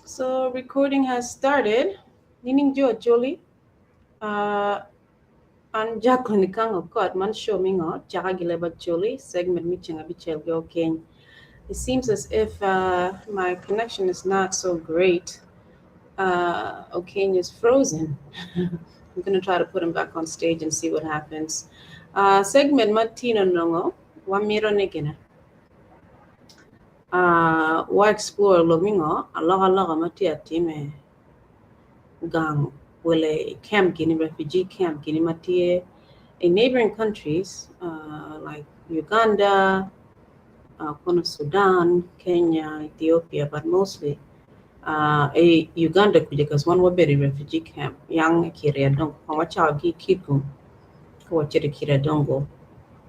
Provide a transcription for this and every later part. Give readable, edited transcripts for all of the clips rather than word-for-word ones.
So recording has started. Nining Jo Julie. An Jacqueline Kango Kot man show mingo chaka gileba Julie segment mi chenga bichel go keny. It seems as if my connection is not so great. Okeny is frozen. I'm gonna try to put him back on stage and see what happens. Segment matino nongo wamiro nigina. Wa explore lok mingo aloka loka ma tye atime gang wele camp gini refugee camp gini ma tye in neighboring countries like Uganda, kono Sudan, Kenya, Ethiopia, but mostly e Uganda kuja because wan wabedo i refugee camp yang Kiryadongo kong wacako ki Kitgum ka wacito i Kiryadongo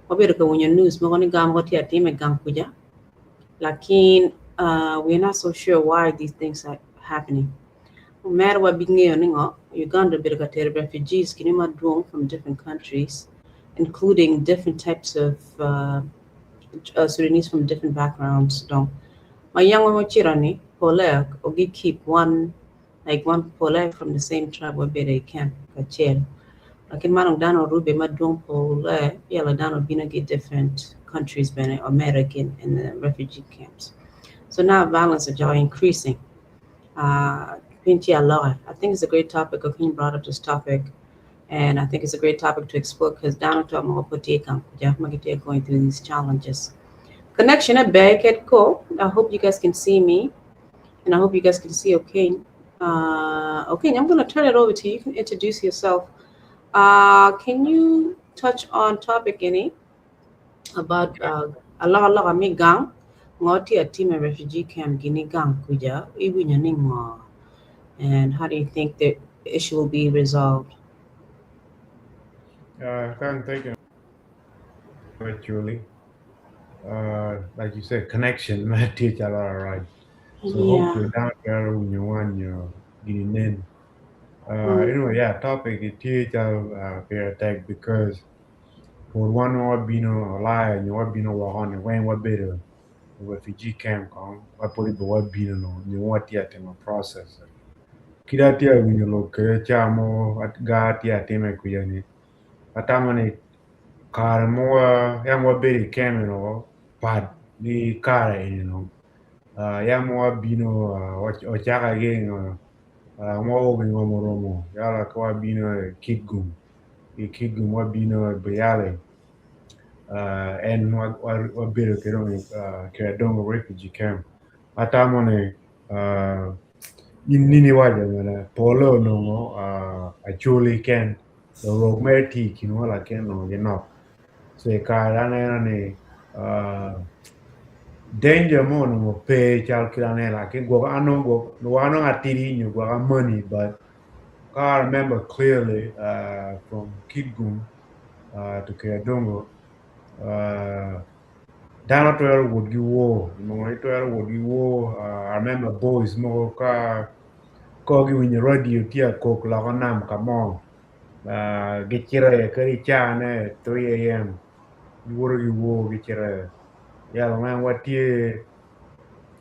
wabedo ka winyo news mogo ni gam mogo tye atime gang kuja lakin we are not so sure why these things are happening. Mere wabingeyo ni ngo Uganda obedo ka tero refugees gini madwong from different countries, including different types of Sudanese from different backgrounds. Dong ma yang waciro ni pole ogi keep one like one pole from the same tribe wabedo i camp kacel. Lakin man dano orube madwong pole yala dano bino ki different countries bene American in the refugee camps. So now violence is increasing. I think it's a great topic. Okin brought up this topic, and I think it's a great topic to explore because down to going through these challenges. Connection at Ko. I hope you guys can see me, and I hope you guys can see okay. Okay, I'm going to turn it over to you. You can introduce yourself. Can you touch on topic any about Allah Allah mi gang ngoti atime refugee camp gini gang kuja iwinya ni ngo, and how do you think the issue will be resolved? Thank you, Julie. Like you said, connection man teach a lot, right? So hopefully down there when you want your gini. Anyway, yeah, topic it teach a attack because for one or bino lie and you bino on when what better refugee camp con what put it what bino no you want the process. Kida tia winyo lo ke chamo at ga tia time kuyani. Atamani kare mo yang wa beri camp no pad ni kare no. Yang mo bino o chaka ge no mo o ngo mo romo yala ko bino Kitgum. I Kitgum wa bino Briale. And wa bero ke Kiryadongo refugee camp. Atamone in nini waja mana polo no ngo actually can the rogue mer ti kino la ken no you know. So ka rana ne danger mo no mo pe chal kirane la ke go ano go no ano atiri nyu go money, but I remember clearly from Kitgum to Kiryadongo, dano twero wot gi wor, no twero wot gi wor. I remember boys mo ka ko gi winyo radio tye kok loko nam ka mo gicito kadi cane 3 a.m. giwoto gi wor gicito yalo man watye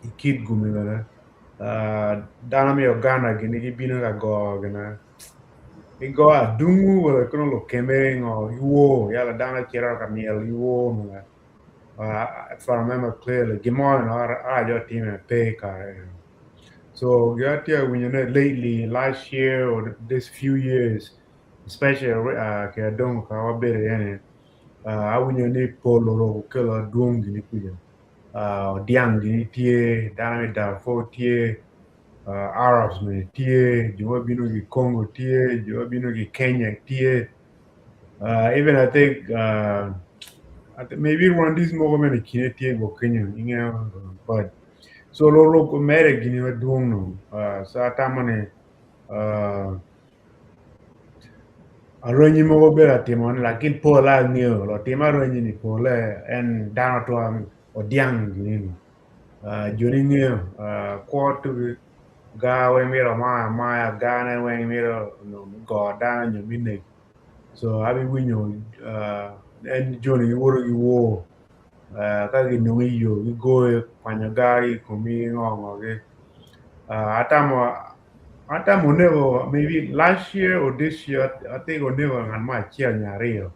i Kitgum bene dano me Uganda gini gibino ka go gina gigo adungu wala kono lokeme ngo giwor yalo dano cito ka myel giwor mana. If I remember clearly, gimo no ajo time pe kare. So got when you know lately last year or this few years, especially Kiryadongo ka wabedo yani awinyo ni polo ro kelo dwong gini kuja. Odiang gini tye, dano me Darfur tye, Arabs me tye, jo mabino ki Congo tye, jo mabino ki Kenya tye. Even I think maybe Rwandese mogo bene kine tye go Kenya, ingeo, but so lo ro mere gini madwong no. So atamo ni aronyi mogo bedo atimo ni lakin pole ang'eyo lo timo aronyi ni pole en dano twa odiang gini no. Joni ng'eyo kwo tugi ga weng miro maya maya gane weng miro no go dano nyo minek. So abi winyo en joni giwoto gi wor ka ginongo iyo gigoyo kwanyo ga i komi ngo ngo gi. Atamo atamo onego maybe last year or this year, I think onego ngat mo acel nyo aryo.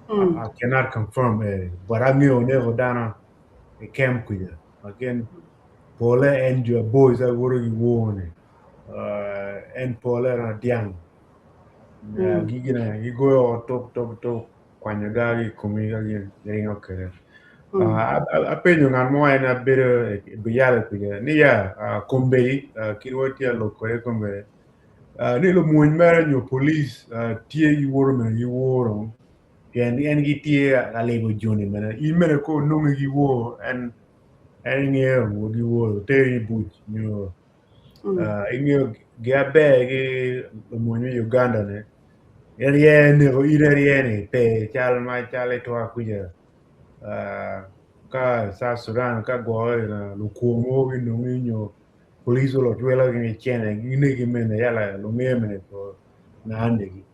I cannot confirm it, but angeyo onego dano i camp kuca. Again, pole en jo boys a woto ki wor ni en pole na dyang gigine gigoyo tuk tuk tuk kwanyo gar ki i komi ka giringo kwede. Apenyo ngat mo en abedo i Biyale kuca ni ya kombeddi kit ma watye ka lok kwede kombeddi ni lumony mere nyo police tye giwoto mene giworo pien en gitye ka libo joni mene in mene ka onongi giwor en ingeyo wot giworo teri i buc nyo ingeyo gin aber ki lumony me Uganda ni erye neko in erye ni pe cal ma cal itwak kuca ka South Sudan ka gwoki lukwo mogo ginongi nyo police olotwelo gin ki cene ginegi mene yala lunge mene nandi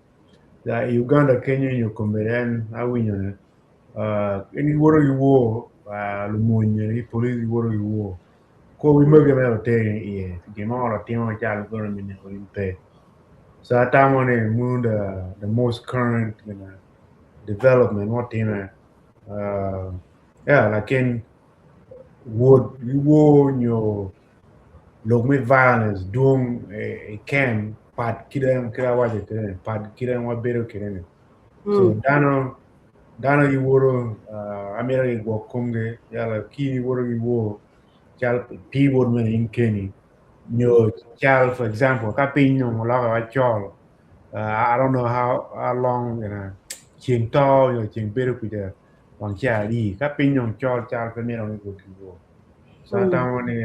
I Uganda kenyo nyo kombeddi en awinyo ni en giwoto ki wor lumony ki police giwoto ki wor kor magi mere oteri iye gin mo otimo calo gone me neko in pe so atamo ni meno the most current development ma otime yeah lakin wot ki wor nyo lok me violence dwong i camp pat kit awaco kwede ni pat kit ma wabedo kwede ni so dano dano giwoto amito gigwok komgi yala ki iwoto ki wor cal pi wot mene in keni nyo cal for example ka piny dong oloke macol I don't know how long ceng to nyo ceng bedo kuca wang caa adi ka piny dong col cal pe mito ni wot ki wor so atamo ni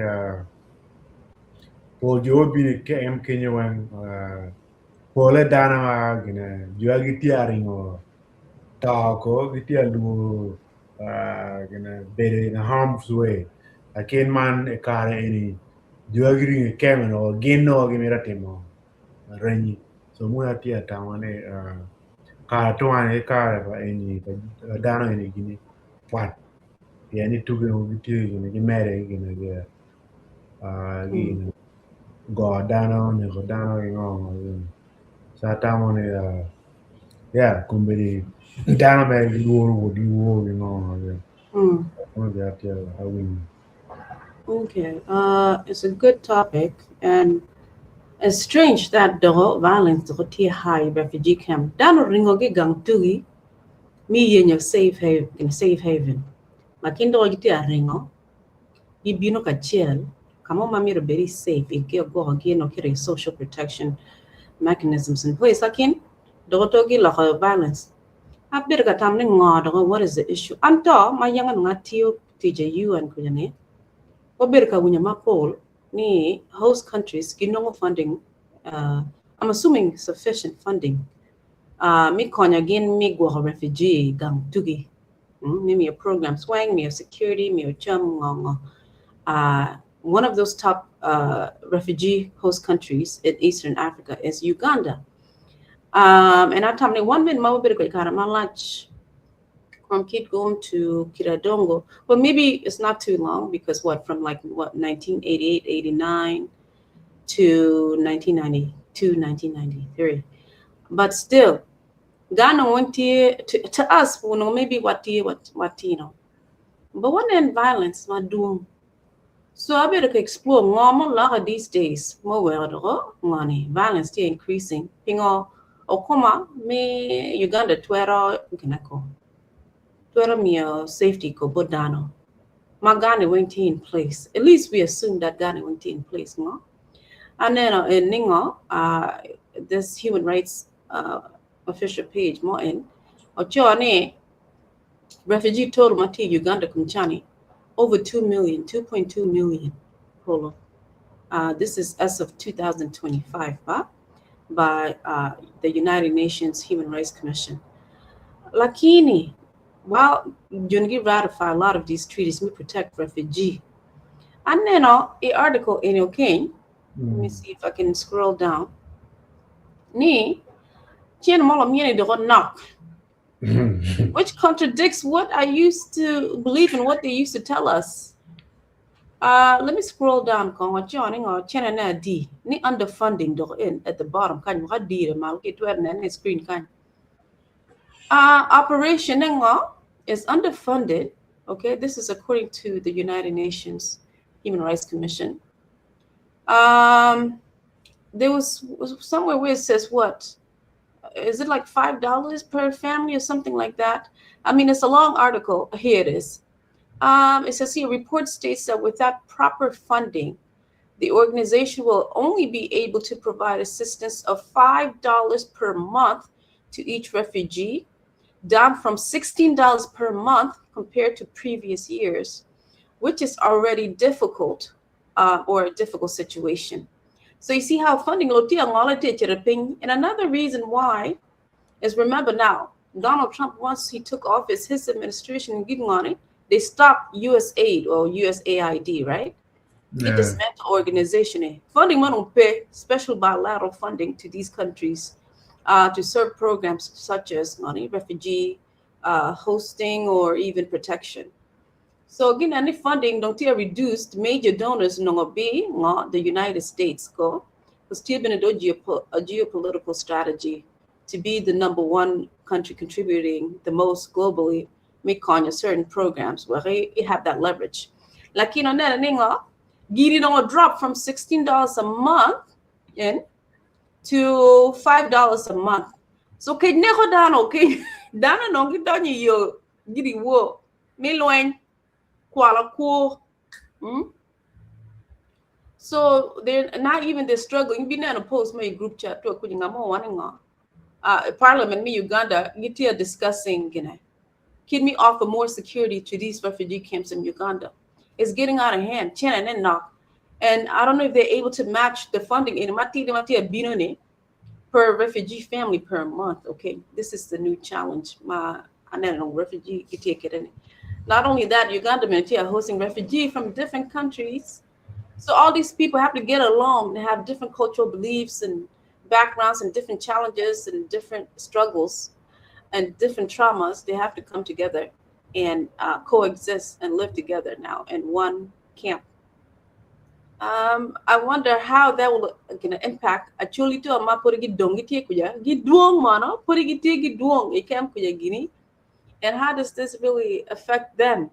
pol jo mabino i camp kenyo weng pole dano ma gine jo ma gitye ka ringo to ko gitye ka lworo gine bedo in harm's way lakin man i kare eni jo ma giringo i camp eni gin nongo gimito timo renyi so meno atye ka tamo ni kare tungani ki kare pa eni pa dano eni gini pat pien ni tugi gitye gini gimede ki gine go dano neko dano ki ngo ngo so atamo ni yeah kombeddi dano mere gilworo wot giwor ki ngo ngo meno tye awinyo. Okay, it's a good topic, and it's strange that the violence tye high refugee camp. Dano ringo ki gang tugi mi yenyo safe haven, safe haven. Lakin dong gitye aringo gibino kacel ka mo ma myero obed safe i gwoko gin kiri social protection mechanisms in place. Lakin dong to giloko violence. Abedo ka tam ni ngo dong what is the issue? Anto ma yang nongo atiyo tic i UN kuca ni wabedo ka winyo mapol ni host countries ginongo funding, I'm assuming sufficient funding mi konyo gin mi gwoko refugee gang tugi mi miyo programs weng, miyo security, miyo cam ngo ngo. One of those top refugee host countries in Eastern Africa is Uganda. And atam ni one minute ma wabedo kwede kare malac from Kitgum to Kiradongo. But maybe it's not too long because what, from like what, 1988, 89 to 1992, 1993. But still, Ghana went to us, maybe what what But one end violence ma dwong. So I better explore ngo ma these days mo wero ngoni violence still increasing. Pingo okoma me Uganda twero ginako. Twero miyo safety ko bodano. Ma gani went in place. At least we assume that gani went in place, no? And then in Ningo, this human rights official page mo in ocho ni refugee total mati Uganda kumchani over 2 million, 2.2 million. Polo. This is as of 2025, ba? By the United Nations Human Rights Commission. Lakini, while you ratify a lot of these treaties, we protect refugee. And then a article in okay, let me see if I can scroll down. Ni, chen molo mieni de knock, which contradicts what I used to believe and what they used to tell us. Let me scroll down kong achoni ngo chene ne adi ni underfunding dok in at the bottom kany waka dire mal ki twero nene i screen kany. Operation ne ngo is underfunded. Okay, this is according to the United Nations Human Rights Commission. There was somewhere where it says what? Is it like $5 per family or something like that? I mean, it's a long article. Here it is. It says here, report states that without proper funding, the organization will only be able to provide assistance of $5 per month to each refugee, down from $16 per month compared to previous years, which is already difficult or a difficult situation. So you see how funding and another reason why is, remember now, Donald Trump, once he took office, his administration, they stopped USAID or USAID, right? He dismantled organization. Funding money pay special bilateral funding to these countries to serve programs such as money, refugee hosting, or even protection. So again, any funding don't reduced major donors no be the United States go because been a geopolitical strategy to be the number one country contributing the most globally, make on certain programs where they have that leverage. Like you know, gini don't drop from $16 a month in to $5 a month. So okay, neko dano okay, dano no gidonyo yo gidi wo milwen kwala ko. So they're not even, they're struggling. Be na post my group chat to kunyanga parliament me Uganda gitia discussing, can we offer more security to these refugee camps in Uganda? It's getting out of hand. Chen and knock. And I don't know if they're able to match the funding in binone per refugee family per month. Okay, this is the new challenge. Ma refugee. Not only that, Uganda are hosting refugees from different countries. So all these people have to get along. They have different cultural beliefs and backgrounds and different challenges and different struggles and different traumas. They have to come together and coexist and live together now in one camp. I wonder how that will gonna impact. Actually, to ama puri dongi tie kuya giduong mano puri tie giduong e camp kuya gini, and how does this really affect them?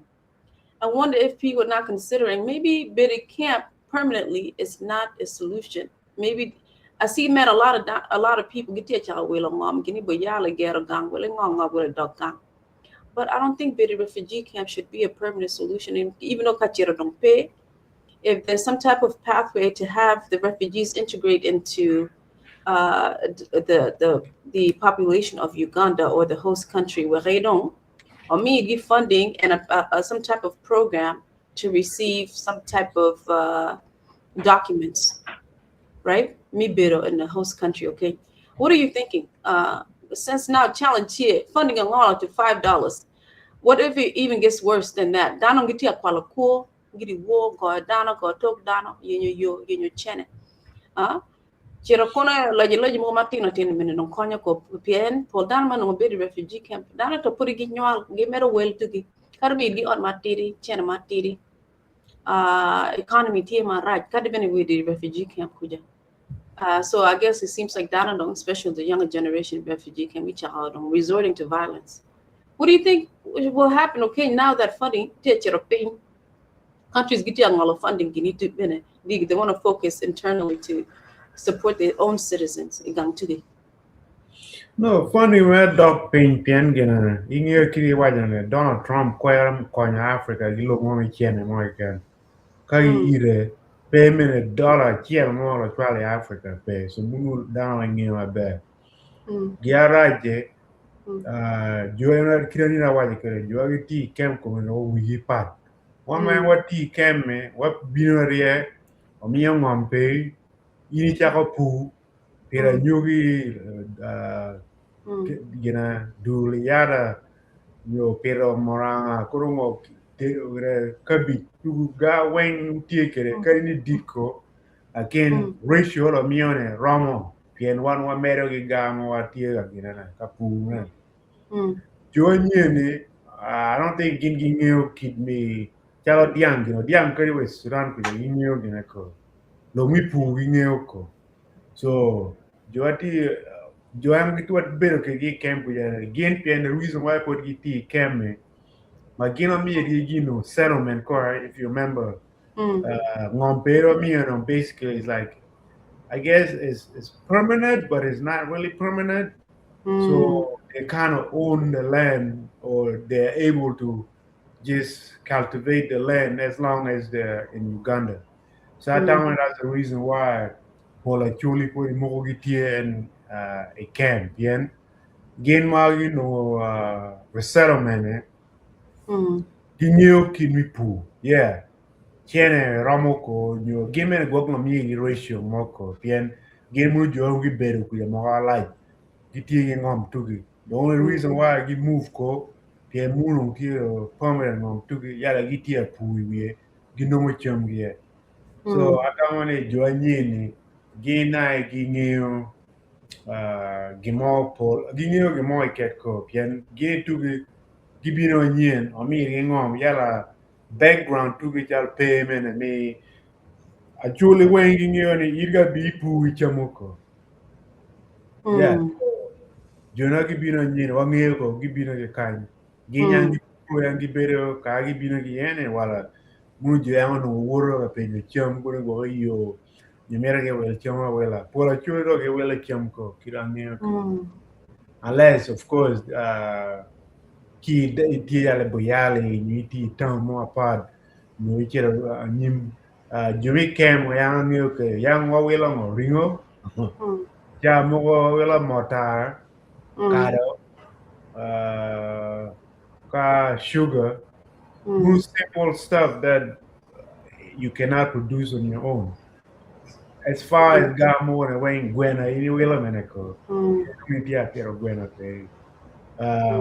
I wonder if people are not considering maybe Biddy camp permanently is not a solution. Maybe I see met a lot of people get but I don't think Biddy refugee camp should be a permanent solution. And even though kachira don't pay, if there's some type of pathway to have the refugees integrate into the population of Uganda or the host country where they don't, or me give funding and some type of program to receive some type of documents, right? Me bido in the host country, okay? What are you thinking? Since now challenge here, funding a lot to $5. What if it even gets worse than that? Dano giti akwala ko, giti wo go dano go tok dano yenyo yo yenyo chene. Chiro kona laji laji mo matino tin mene non konya ko pien pol dano man no bedi refugee camp. Dano to puri gi nyal gi mero wel tugi. Karbi gi on matiri chene matiri. Economy tie ma raj kadi bene wedi refugee camp kuja. So I guess it seems like dano, especially the younger generation refugee camp, each other resorting to violence. What do you think will happen? Okay, now that funding, countries get all funding, they want to focus internally to support their own citizens. No, funding where dog pain pian gina. In your kiri wajan Donald Trump kwera konya Africa gilo mo chene mo ken. Kai ire pay me dollar chiel mo chwale Africa pay. So munu down ngi ma be. Giaraje jo kiri na waje kere jo ti kem ko no wi pat. Wa ma wa ti kem me wa bino rie o mi ngompe ini chako pu pira nyugi gina dul yada yo pero moranga kurungo te kabi ga wen tie kere kari diko again ratio lo mione romo pien wan wa mero gi gamo wa tie ga gina na kapu na jo nyene I don't think gin gi ngeo kid me Calo dyang gino dyang kadi wa i Sudan kuca gingeo gine ko. Lok me pur gingeo ko. So jo atye jo an gitwero bedo kwedgi i camp kuca gin pien the reason why pud gitye i camp ni ma gin omyegi gino settlement kore if you remember ngom pe omiyo no basically is like I guess it's permanent but it's not really permanent. So they kind of own the land or they're able to just cultivate the land as long as they're in Uganda. So I think that's the reason why pol Acholi pud mogo gitye in i camp pien gin ma ginongo resettlement ni gingeo kit me pur yeah cene romo ko nyo gin bene gwok nongo miyogi ratio mo ko pien gin mono jo gibedo kwija moko alac gitye ki ngom tugi the only reason why gi move ko pien muno tye permanent ngom tugi yala gitye apur i wiye ginongo cam gi iye. So atamo ni jo anyen-ni gin aye gingeo gin mo pol gingeo gin mo keken ko pien gin tugi gibino anyen omigi ngom yala background tugi cal pe mene mi Acholi weng gingeo ni in ka bi ipur icamo ko. Yeah. Jo na gibino anyen wangeo ko gibino ki kany. Gin yang gipuro yang gibedo ka gibino ki iye ni wala muno jo yang onongo woto ka penyo cam kunu gwok i yo nyo mito giwil cam awila. Pol Acholi dong giwilo cam ko kit angeyo kwede. Unless of course ki itye calo i Buyali nyo itye i town mo apart nyo icito anyim jo me camp yang angeyo kwede yang wawilo ngo ringo ca mogo wawilo moo tar kado ka sugar most simple stuff that you cannot produce on your own. As far as ga mogo ni weng gweno in iwilo mene ko itye apito gweno pe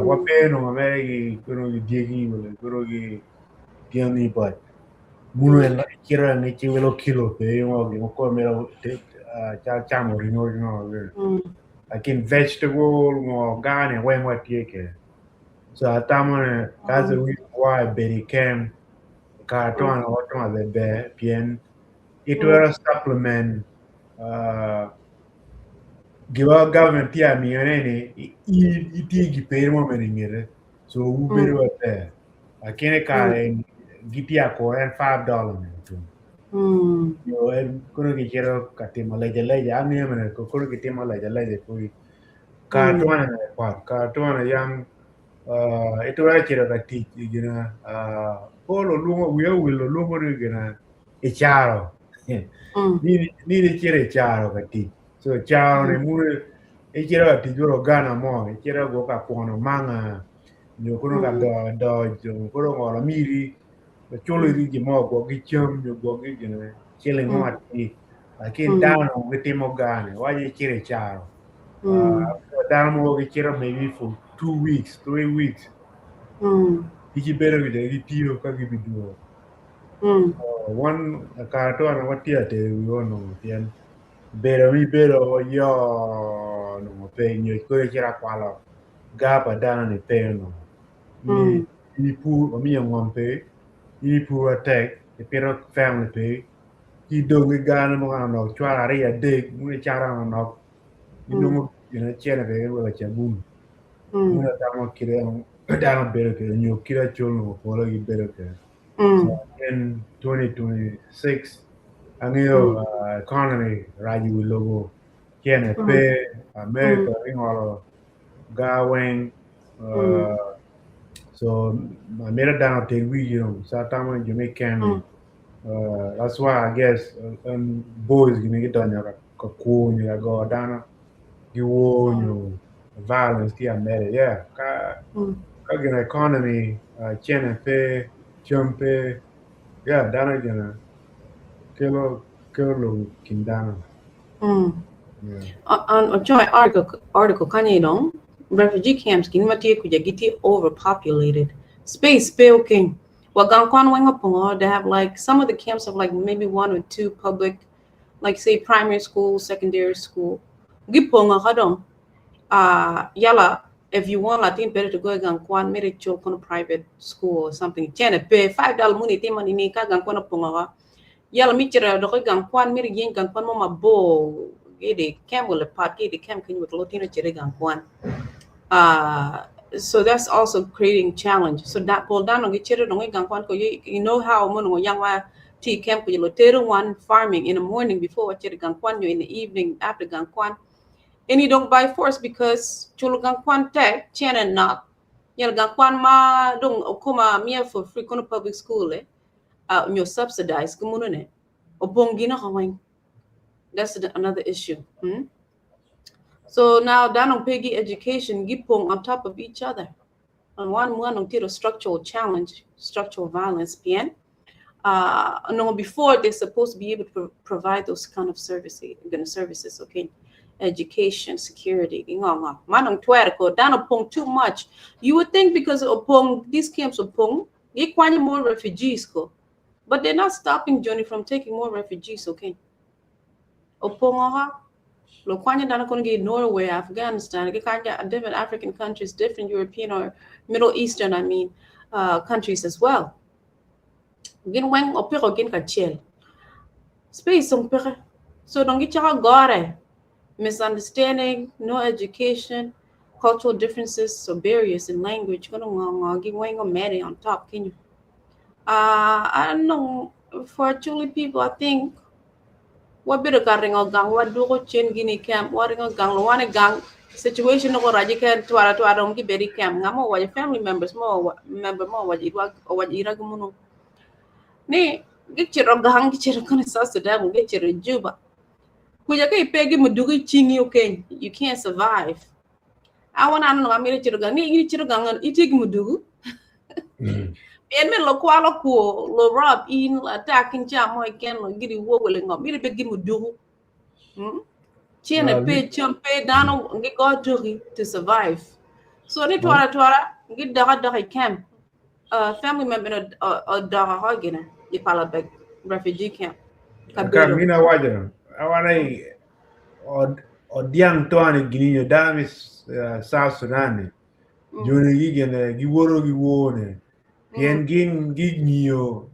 wape nongo mere ki kono ki dyegi wala kono ki dyani but muno en icito en iwilo kilo pe ngo gin mo koro mito cal camo ringo ki ngo lakin vegetable ngo ga ni weng watye kwede. So atamo ni that's the reason why bedo i camp kare twon watwongo be ber pien itwero supplement gima government tye ka miyone ni in itye ki peri mo mene ingete so wubedo maber lakini i kare eni gitye ka kure en $5 ni tum nyo en kono gicito ka timo leja leja angeyo mene kono gitimo leja leja pudi kare twone pat kare twone yam itwero cito ka tic i gina Paul olwongo wiye owil olwongo ni gina i caro ni icito i caro ka tic so caro ni muno icito ka tic bot oganda mo icito gwok ka kwono manga nyo kono ka doyo adoc kono ongolo miri culo iri gin mo gwok ki cam nyo gwok ki gine ciling mo atir lakin dano gitimo gani waco icito i caro dano mogo gicito maybe for 2 weeks, 3 weeks gibedo gitiyo ka gibidwogo. Wan kare twon watye atero wiwa onongo pien bedo ma ibedo yoo onongo pe nyo kodi icito akwalo ga pa dano ni pe onongo in ipur omiyo ngom pe in ipur matek ipito family pe ki dong ki gane mogo manok cwalo aryo adek nongo icato manok inongo gin cene bene weko cabun muno dano kite dano bedo kwede nyo kite acol onongo pole gibedo kwede. So in 2026 angeyo economy rac i wi lobo cene pe America gingolo ga weng so amito dano otel wigi dong so atamo ni jo me camp that's why I guess boys gini gidonyo ka kwo nyo ka go dano giwor nyo violence tye amede yeah ka gin economy cene pe cam pe yeah dano gina kelo kelo lobo i kin dano. Yeah. On ocoyo article kany dong refugee camps gin ma tye kuca gitye overpopulated space pe okeng wa gang kwan weng opongo they have like some of the camps have like maybe one or two public, like say primary school, secondary school, gipongo ka dong yala. If you want latin better to go gang kwan mere chul kono private school or something. Chene pay $5 muni timo nini ka gang kwan opongo ko. Yala mi chira doko gang kwan mere yen gang kwan mo mabor gidi camp wala pat gidi camp kenyo wek lutino chere gang kwan. So that's also creating challenge. So that pol dano gi chere dong gang kwan ko you know how mo yang wa ti camp ko lo tero one farming in the morning before wa chere gang kwan in the evening after gang kwan. And you don't by force because chulo gang kwan tek chene not. Yal gang kwan ma dong okoma mia for free kono public school eh. Nyo subsidize kumuno ne. Obongi na kaweng. That's another issue. So now danong pegi education gipong on top of each other. On one one tiro structural challenge, structural violence, PN. No, before they're supposed to be able to provide those kind of services, services, okay? Education, security. Manong twerko, dano pong too much. You would think because opong these camps opong, gikwanya more refugees ko. But they're not stopping Johnny from taking more refugees, okay? Opong ha. Lo kwanya dano kono gi Norway, Afghanistan, gi kanya different African countries, different European or Middle Eastern, I mean, countries as well. Gin weng opiko gin kachel. Space song peke. So don't get chaka gore. Misunderstanding, no education, cultural differences, so barriers in language. Kono nga gi weng o mere on top. Can you? I don't know. For Acholi people, I think what bit of ringo gang, what do go chen gini camp, what ringo gang, lo wane gang situation no raji ken tuara tuara ngi beri camp ngamo wa family members mo member mo wa irwa wa ira gumuno. Ni gichiro gang gichiro kono South Sudan gichiro Juba. Kuja ka ipegi mudugi chingi okay, you can't survive. I want to know amire chiro gang ni chiro gang itigi mudugu. En men lo kwalo kuo lo rob in attack in jam mo ken lo giri wo wele ngom mire be gi mudugu. Chene pe champe dano ngi go to survive. So ni twara twara ngi daga daga camp. Family member a daga ha gina Palabek refugee camp. Ka mina waja awana odiang toani gini dami South Sudan. Joni gi gene gi woro gi wone. Pien gin gi ng'iyo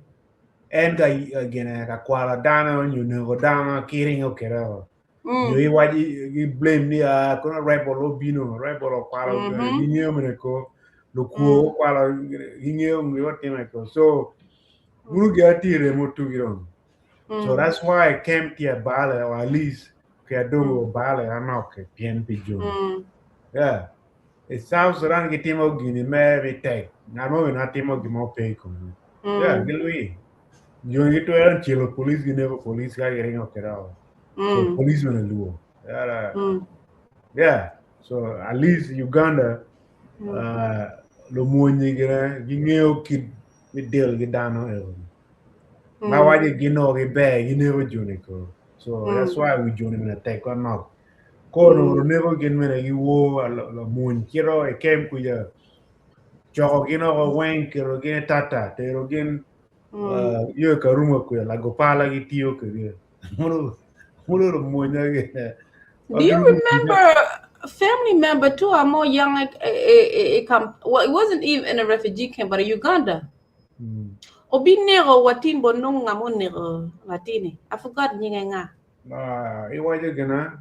en ka gene ka kwalo dano nyo nego dano kiringo kero. Nyo iwaji gi blame ni kono rebel obino rebel okwalo gi ng'iyo mene ko lo kuo okwalo gi ng'iyo ngiyo time ko. So munu gi atire motugiron. So that's why I came to Bale, or at least ke adongo Bale anok pien pijo. Yeah. It's South Sudan gi timo gini me bi tek. Ngamo na timo gimo pe ko. Yeah, gilui. Yo gi to en chilo police gi nego police ka giringo kera. So police men luo. Yeah. Yeah. So at least Uganda lo muonyi gine gi ng'eyo kit mi del gi dano e. Ma waje gino gi be gi nego joni ko. So that's why we joni mena tek anok. Kono nego gin mena gi wo lo muony kiro e kem kuja. Choko gino ko wen kiro gin tata tero gin yo ka rumo kuya la gopala gi tiyo ke. Muro muro muonya gi. Do you remember a family member too? I'm more young like well, it wasn't even in a refugee camp, but in Uganda. Obi nero watin bonong ngamo nero latini. I forgot nyinga nga. Iwaje gana.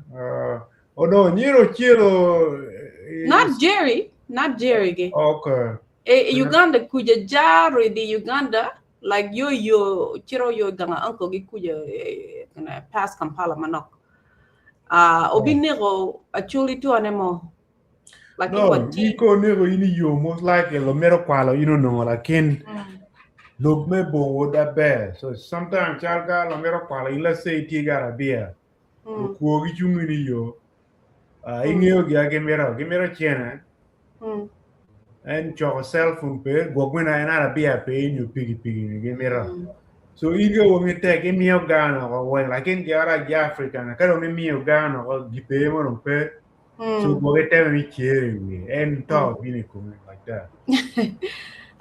Oh no, nyiro chielo. Not Jerry, not Jerry ge. Okay. Uganda kuja jaro di Uganda like yo yo chiro yo ganga uncle gi kuja kana pass Kampala manok. Obi nero actually tu anemo. Like no, iko nero ini yo most likely lo mero kwalo you know like in look me bo da be. So sometimes chalga lo mero kwalo let's say ti gara beer. Kuo gi chungi ni yo. Ing'eyo gi gi mero chena. En choko cell phone pe gwogwena en ara beer pe nyo pigi pigi gi mero. So inge wo mi tek imiyo gano ko wen lakin gi ara gi Africa na karo mi miyo gano ko gi pe mo pe. So go get mi chere wi en to bini kume like that.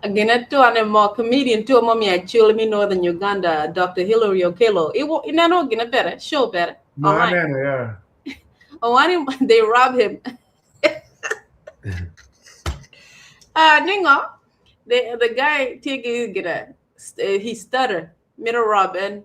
Again, I to an more comedian to mommy actually me northern Uganda, Dr. Hillary Okello. It will no gonna better, show better. No, yeah. Oh, they rob him. Ningo, the guy tye gina, he stutter, middle Robin.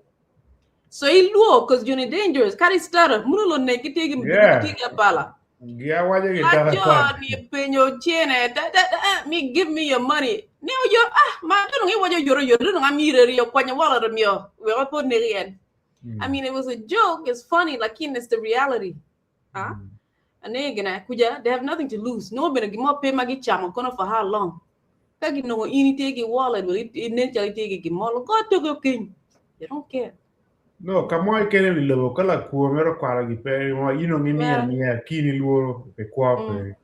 So he luo, 'cause you're dangerous. Kari stutter, muno lo ne ki tye ki pala. Yeah, why you get Ajo ni penyo chene, da da da, me give me your money. Ne yo ah, ma don't know what you yoro yoro no amire yo kwanya wala mio. We are put nirian. I mean, it was a joke. It's funny, like it's the reality. Huh? And they gonna kuja, they have nothing to lose. No been a gimo pay magi chamo kono for how long? Kagi no ini take wallet, will it in take gimo go to go king. They don't care. No, kamo kene ni lobo kala kuo mero kwara gi pe mo ino ngi mia mia kini luo pe kwa pe.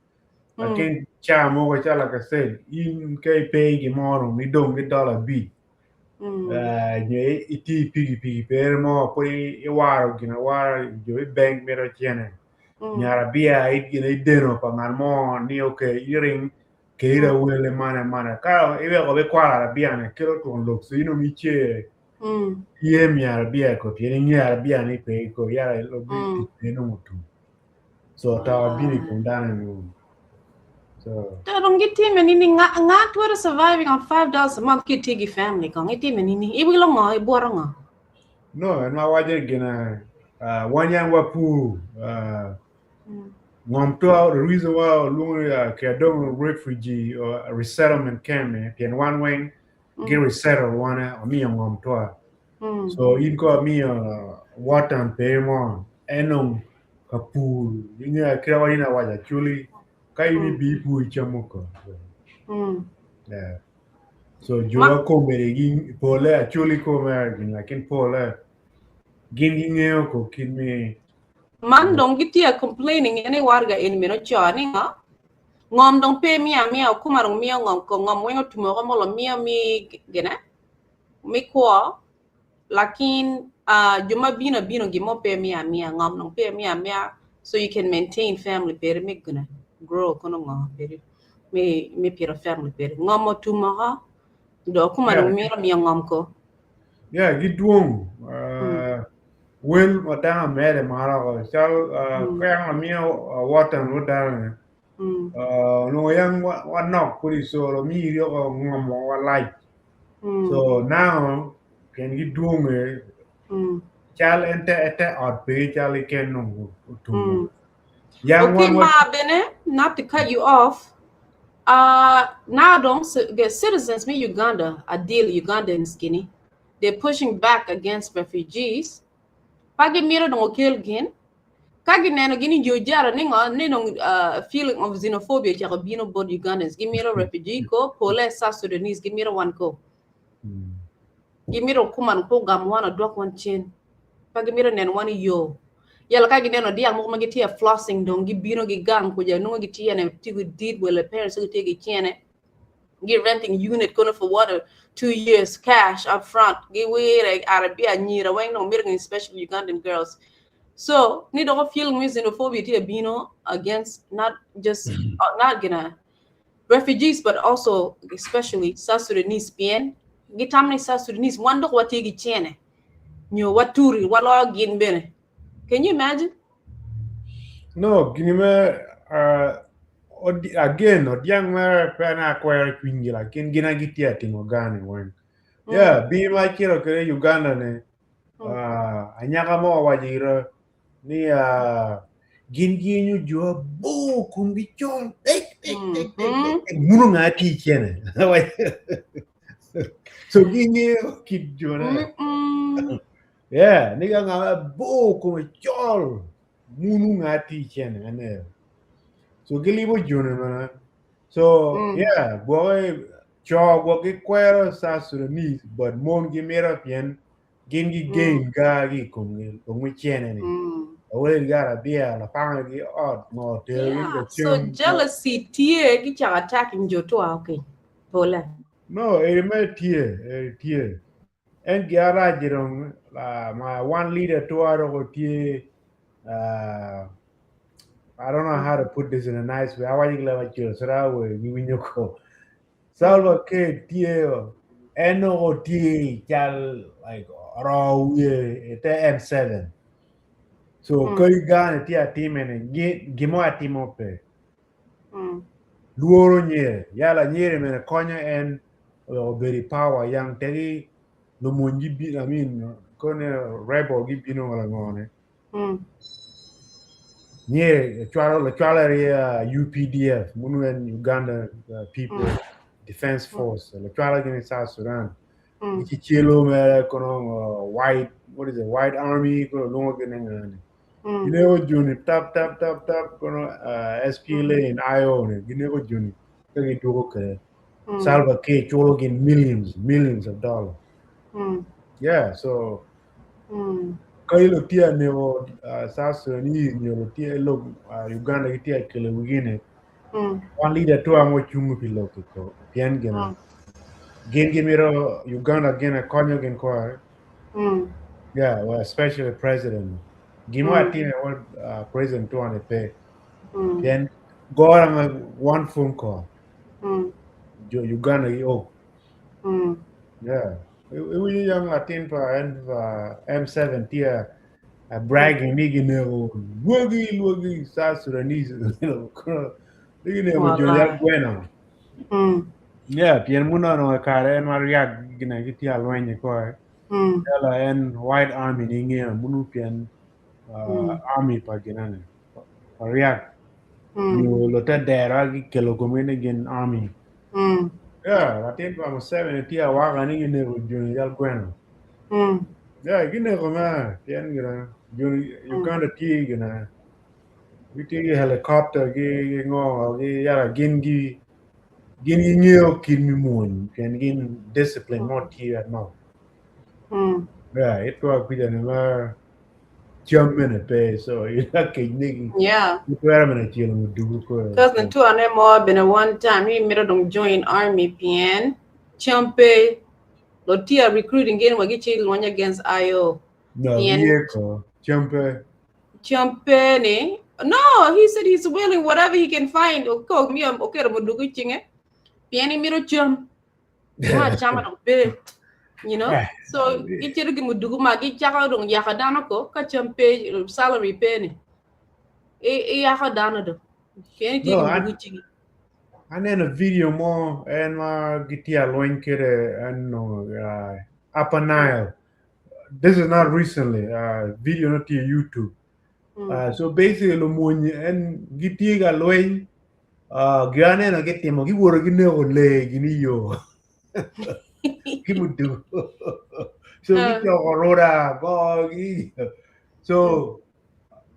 Lakin cha mo ko cha like I said, in ke pe gi moro mi dong gi dollar bi. Nye iti pigi pigi pe mo poi i waro gina waro jo i bank mero chene. Nyara bia i gina i deno pa ngan mo ni okay i ring ke ira wele mana mana. Ka iwe ko be kwara bia ne kelo tuon lok so ino mi che. Ye miara bia ko tiene miara bia ni pe ko yara lo bi ti no mutu. So ta bini kundana no. So Ta dong giti menini nga nga tuara surviving on $5 a month ki tigi family kong iti menini ibi lo ngo ibuara ngo. No, en ma waje gina wanyang wapu ngom to the reason why lungu ke dong refugee or resettlement camp pien one wing get resettled one mi ngom to. So in ko mi water pe mo enong kapur inga kira wa ina waja chuli ka ini bi pu chamuko. Yeah. So jo ko mere gi pole achuli ko mere gin lakin pole gin gi ngeo ko kin mi man dong gitia complaining ene warga in mino choni nga ngom dong pe mia mia kuma dong mia ngom ko ngom wengo tumo mo lo mia mi gene mi ko lakin juma bino bino gi mo pe mia mia ngom dong pe mia mia so you can maintain family pere mi gene grow kono ngo pere mi mi pira family pere ngom mo tumo do kuma dong mia mia ngom ko. Yeah, gi duong well madang mere mara ko chal kaya mia water no dan no yang wa nok kuri so lo mi rio ko ngom wa like. So now can gi duong chal ente ete ot pe chal ken no tu. Yang okay, ma bene, not to cut you off. Now don't get citizens me Uganda, ideally Ugandans skinny. They're pushing back against refugees. Pagi mira dong okel gin. Kagi neno gini jojara ningo nino feeling of xenophobia chaka bino bod Ugandans. Give me a refugee ko pole South Sudanese. Give me a one ko. Give me a kuman ko gam wana dok one chin. Pagi mira neno one yo. Yala kagi neno dia mo magi tia flossing dong gi bino gi gang ko ja no gi tia ne tigu did wele parents gi tigi chene. Get renting unit kono for 1 or 2 years cash up front. Gi were Arabia nyira when no mirgan especially Ugandan girls. So need all feeling with xenophobia tia bino against not just not gonna refugees but also especially South Sudanese bien. Gitamne South Sudanese one dok what tigi chene. Nyo what turi what log gin bene. Can you imagine? No, ginime again, odiang mere pe na kwere kwingi lakin gina gitia timo gani wen. Yeah, bi ma kiro kere Uganda ne. Anyaka mo wajira ni gin ginyu jo bo kumgi chon ek ek ek ek munu ngati chene. So ginye kid jona. Yeah, niga nga bo kumgi chol munu ngati chene ane. So gilibo jona mana. So yeah, boy cho go gi kwero South Sudanese but mon gi mera pien gin gi gain ga gi kum gi chene ni. Awel gara bia la pang gi od no te gi. So jealousy tie gi cha attacking joto okay. Pole. No, e me tie, e tie. En gi ara jirong my one leader to aro go tie I don't know how to put this in a nice way. I want you to like you so we you Salva ke tie eno tie chal like raw te M7. So koi gane tia timene gimo atimo pe. Luoro nyere yala nyere mene konyo en obedo i power yang tegi lumony gibino I mean kone rebel gibino wala ngone. Nyere cwalo lacwalo area UPDF munu en Uganda People Defense Force lacwalo gini South Sudan. Gichelo mere kono white what is it white army kono luongo gini ngani. Ginego juni tap tap tap tap kono SPLA and IO ni ginego juni ka giduogo kede. Salva Kiir chulo gin millions millions of dollars. Yeah, so ka ilo tye nego South Sudanese nyo lo tye lo Uganda gitye kelo wigine one leader to ango chungo pi lok ko pien gina gin gimito Uganda gina konyo gin ko yeah well especially president gimo atime what president to ane pe pien gora one phone call jo Uganda gi oh yeah iwinjo yang latin pa en pa M7 tye bragging ni ginego lwogi lwogi South Sudanese ni ginego jo ya gweno yeah pien muno no kare en mar yak gina gitye alweny ko yala en white army ni ng'eyo munu pien army pa ginane pa riak nyo lote dera gikelo komgi ni gin army yeah latin pa Museveni tye awaka ni ginego joni yal gweno yeah ginego ma pien gina joni Uganda tye gina gitye gi helicopter gi ngo gi yala gin gi gin ging'eyo kit mi mwony pien gin discipline mo tye no yeah itwa kwija ni ma cam mene pe so ila kec negi itwero mene celo mudugu ko Cousin tu ane mo been a one time he mito dong join army pien champe lo tia recruiting gin wagi chi lweny against IO. No, Pien ko champe champe ni no he said he's willing whatever he can find ko mi okero mudugu chinge pien imito cham ma chama dong pe you know so gichiro gi mudugu ma gichako dong yako dano ko ka cham pe salary pe ni i yako dano do pien itye No, gi mudugu chinge aneno video mo en ma gitye alweny kede en no Upper Nile. This is not recently. Video not tye YouTube. So basically lumony en gitye ka lweny gin aneno gitimo giwoto gineko lee gini yo ki mudugu so gicoko ruda go gi so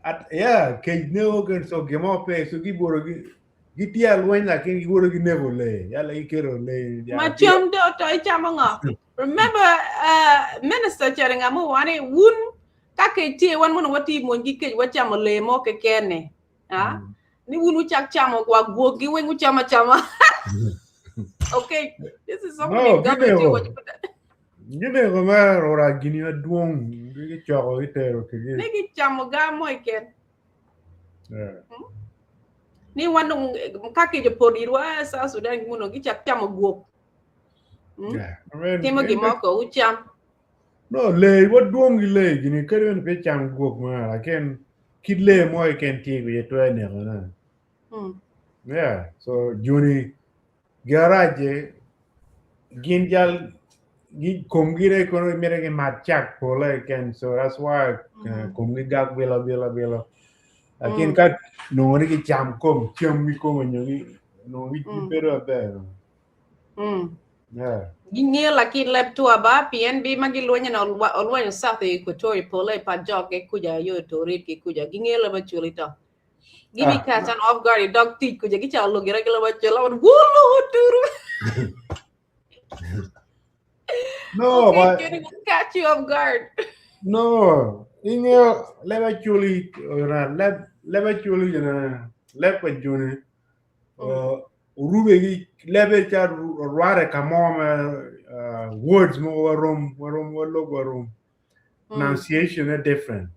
at, yeah kec neko gin so gimo pe so giwoto gi gitye alweny lakini giwoto gineko lee yala giketo lee ma cham do to ichamo ngo remember minister charinga mo wani wun ka kec tye wan mono wati mony gi kec wachamo lee mo kekene ah ni wun uchak chamo wa guok gi weng uchamo achama okay this is something No, in government gineko. what you put gineko ma rora gini madwong gicoko gitero kigi ni gichamo ga mo iken yeah. ni wan dong ka kec opot irwa South Sudan muno gichak chamo guok Yeah. I mean, timo gimoko ucham No, lee wadwong gi lee gini kadi bene pe cham guok ma lakin kit lee mo keken tye iye twero neko na. Yeah, so joni garaje gin jal gi komgi re kono mito gimat cak pole keken so that's why komgi gak bilo bilo bilo lakin ka nongo ni gicam kom cam gi kom nyo gi nongo gibedo maber. Yeah. Ging'eyo lakin leb tua ba pien bi ma gilwenyo na olwenyo South Equatoria pole pa jok ke kuja yo torit ki kuja ging'eyo leb acholi to gibi catch an off guard dog tic kuja gichalo lugira gi leb acholi wan wulu turu No, okay, but Kenny will catch you off guard. No, ing'eyo leb acholi leb leb acholi na leb pa joni orube gi lebe cha rware ka mo ma words mo warom warom walog warom pronunciation is different.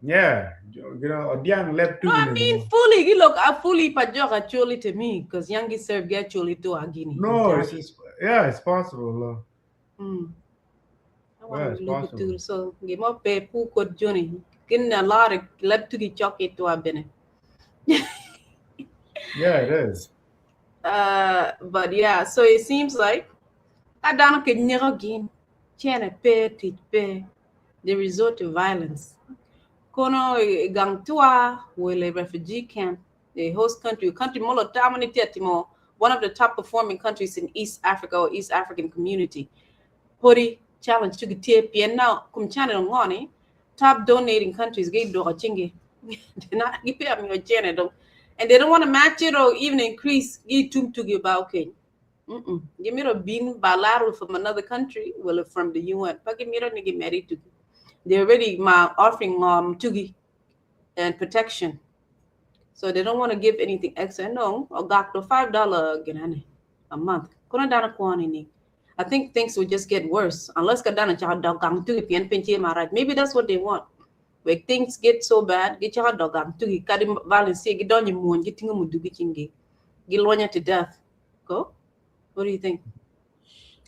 Yeah, you know, odiang leb tu. No, I mean fully. You look, I fully pa jok actually to me because yangi serve get actually to agini. No, it's yeah, it's possible. I Yeah, want it's to look possible. to so gimo pe pu ko joni. Gin a lot of leb tu gi chok it to abene. Yeah, it is. But yeah, so it seems like adano ke nyeko gin chene pe tic pe, they resort to violence. Kono gang tua wele refugee camp, the host country, country molo tamani timo, one of the top performing countries in East Africa or East African Community. Pori challenge to get pien now kum channel ngoni top donating countries get do chingi. They're not and they don't want to match it or even increase gi tum to give okay. Give me a bin bilateral from another country, well, from the UN. They're already ma offering tugi and protection. So they don't want to give anything extra. No, or got the $5 again a month. I think things will just get worse unless maybe that's what they want. When things get so bad, get your dog tugi kadi violence get down your moon, getting to death. Go. What do you think?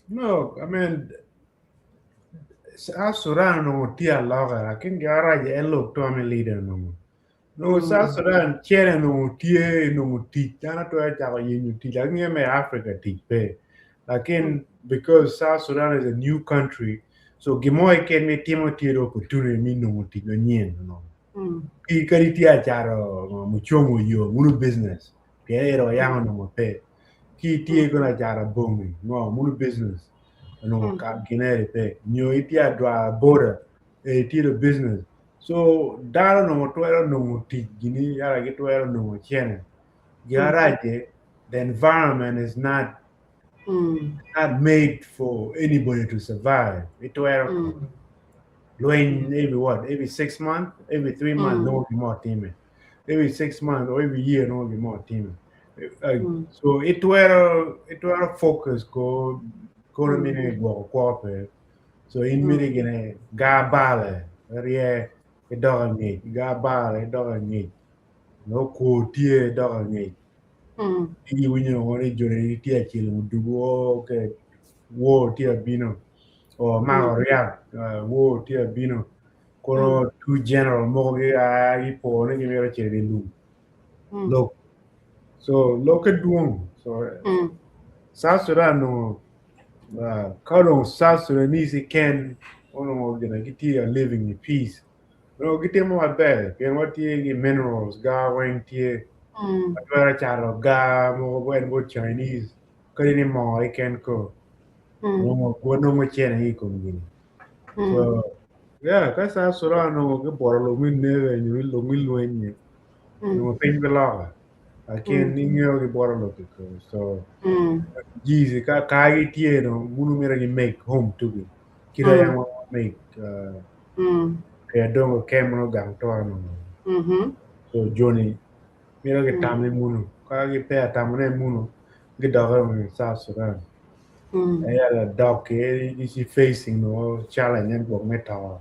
No, I mean, South Sudan no tia loga, I can get a look to me leader no. No, South Sudan chere no tie no ti tana to a jago yin ti like me Africa ti pe. Lakin because South Sudan is a new country, so gimoy ken me timo tie opportunity mi no ti no nyen no. Ki kari tia charo muchomo yo munu business. Piero yang no pe. Ki tie gona chara bomi no munu business. No ka ginere pe. Nyo itia dwa border e tie business. So daro no twero no ti gini yara get twero no chene. Garaje, the environment is not not made for anybody to survive. It twero every what? Every 6 months, every 3 months, no be more team. Every 6 months or every year, no be more team. So it twero focus go go mini go cooperate. So in mini gine ga bale rie dog ni ga bale dog ni no ko tie dog ni. I winyo ngoni jore tie chilo dugo ke wo tie bino o ma ria wo tie bino kono two general mo ge a i po ne gi mero chere lu look so look at duong so South Sudan no karo South Sudanese can ono gonna get living in peace. No get them more bad. Can what tie minerals ga wen tie atwera charo ga mo wen go Chinese kari ni mo I can ko no go no mo chene i ko ngini. So yeah, ka South Sudan no ke boro lo min ne ni lo min lo ni. No pin bela. I can ninyo ke boro lo ko. So Jesus ka ka i tie no munu mera ni make home to be. Kira yang make kaya dongo kemo gang to ano. So Johnny mira ke tamne munu ka ki pe tamne munu ge dogo mo South Sudan. Aya la dog ke is facing no challenge and go meta.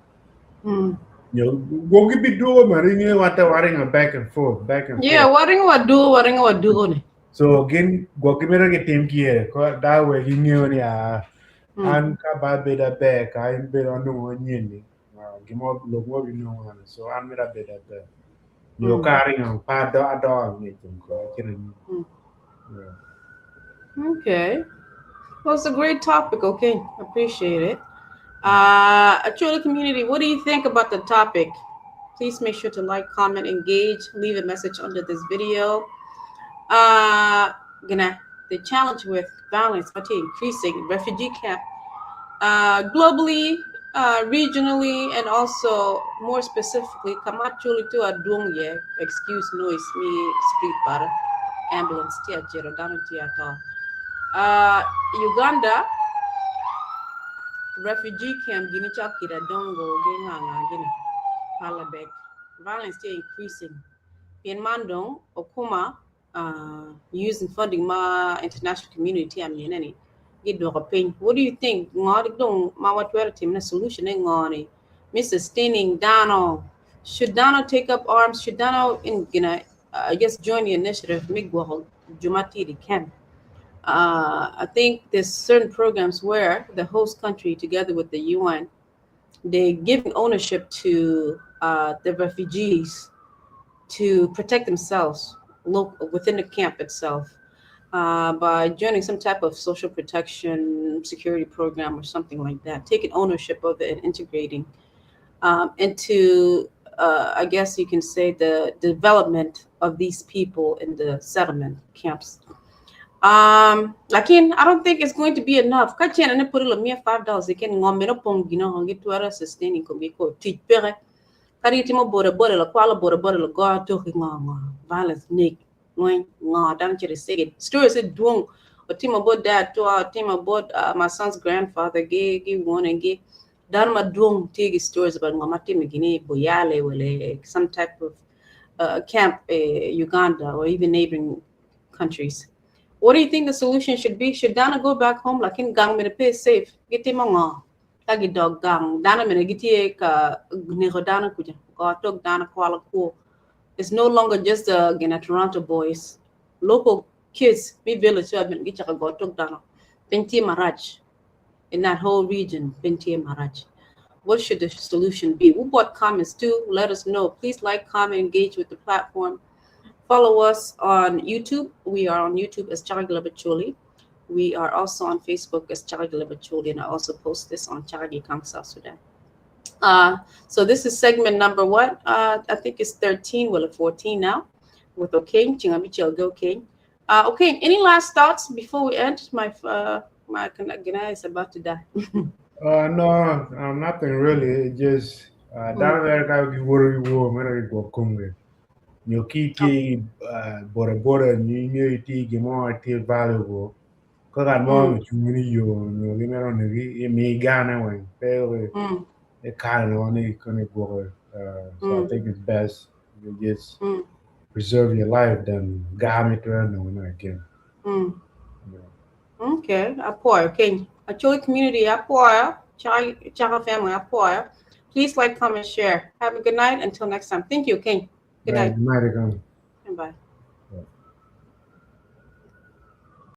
Yo go ki bido mari ni wata waring back and forth back and yeah, forth. Yeah, waring wa do ne. So again go ki mera ke team ki e ko da we gi ngeo ni a an ka ba be da be ka in be no nyin ni. Gimo lo mo bi no so an mera be da be. Yo carrying on pa do adog ni ko. Okay. Well, it's a great topic. Okay, appreciate it. Acholi community, what do you think about the topic? Please make sure to like, comment, engage, leave a message under this video. Gonna the challenge with violence increasing refugee camp globally, regionally, and also more specifically, kamachuli to adungye, excuse noise me street bara ambulance tia jero dano tia to. Uganda refugee camp gini chakira dongo ginganga gini palabek violence tia increasing. Pien mandong okuma using funding ma international community am yenani. What do you think? Solution Mr. Sustaining Dano. Should Dano take up arms? Should Dano in I guess join the initiative Jumati camp? I think there's certain programs where the host country together with the UN, they're giving ownership to the refugees to protect themselves. Local within the camp itself by joining some type of social protection security program or something like that, taking ownership of it and integrating into, I guess you can say, the development of these people in the settlement camps. Lakin I don't think it's going to be enough. Ka chen ane put a mere $5 ken ngom meno pong gino hongi twero sustaining ko ko tic peke. Kadi timo bore bore la kwala bore bore la go to ngo ngo violence nek ngwen ngo dang chere sige. Stories it duong otimo about dad to otimo about my son's grandfather ge ge won and ge dan ma duong tigi stories about ngo matimi gini boyale wale some type of camp, Uganda or even neighboring countries. What do you think the solution should be? Should Dana go back home? Lakin gang mene pe safe. Giti mo ngo. Tagi dog gang. Dana mene giti ka nego dana kuja. Go tok dana kwala ko. It's no longer just the gina Toronto boys. Local kids, me village have been gicha go tok dana. Penti maraj. In that whole region, Penti maraj. What should the solution be? We bought comments too. Let us know. Please like, comment, engage with the platform. Follow us on YouTube. We are on YouTube as Chagala Bacholi. We are also on Facebook as Chagala Bacholi, and I also post this on Chagagi Kang South Sudan. So this is segment number what? I think it's 13, well, 14 now, with Okeng, Chingamichel Go King. Okay, any last thoughts before we end? My my Gina is about to die. No, nothing really. It just down there, I worry, go Congo. Nyo kiti bora bora nyo iti gimo iti valuable. Kaka mo chumuni yo nyo limero ngi mi gana wen pero e kind of only gonna go. So I think it's best you just preserve your life than gami to no again. Yeah. Okay, apoy. Okay, Acholi community apoy, Chaga family apoy. Please like, comment, share. Have a good night. Until next time. Thank you, King. Good night. Good night, Bye.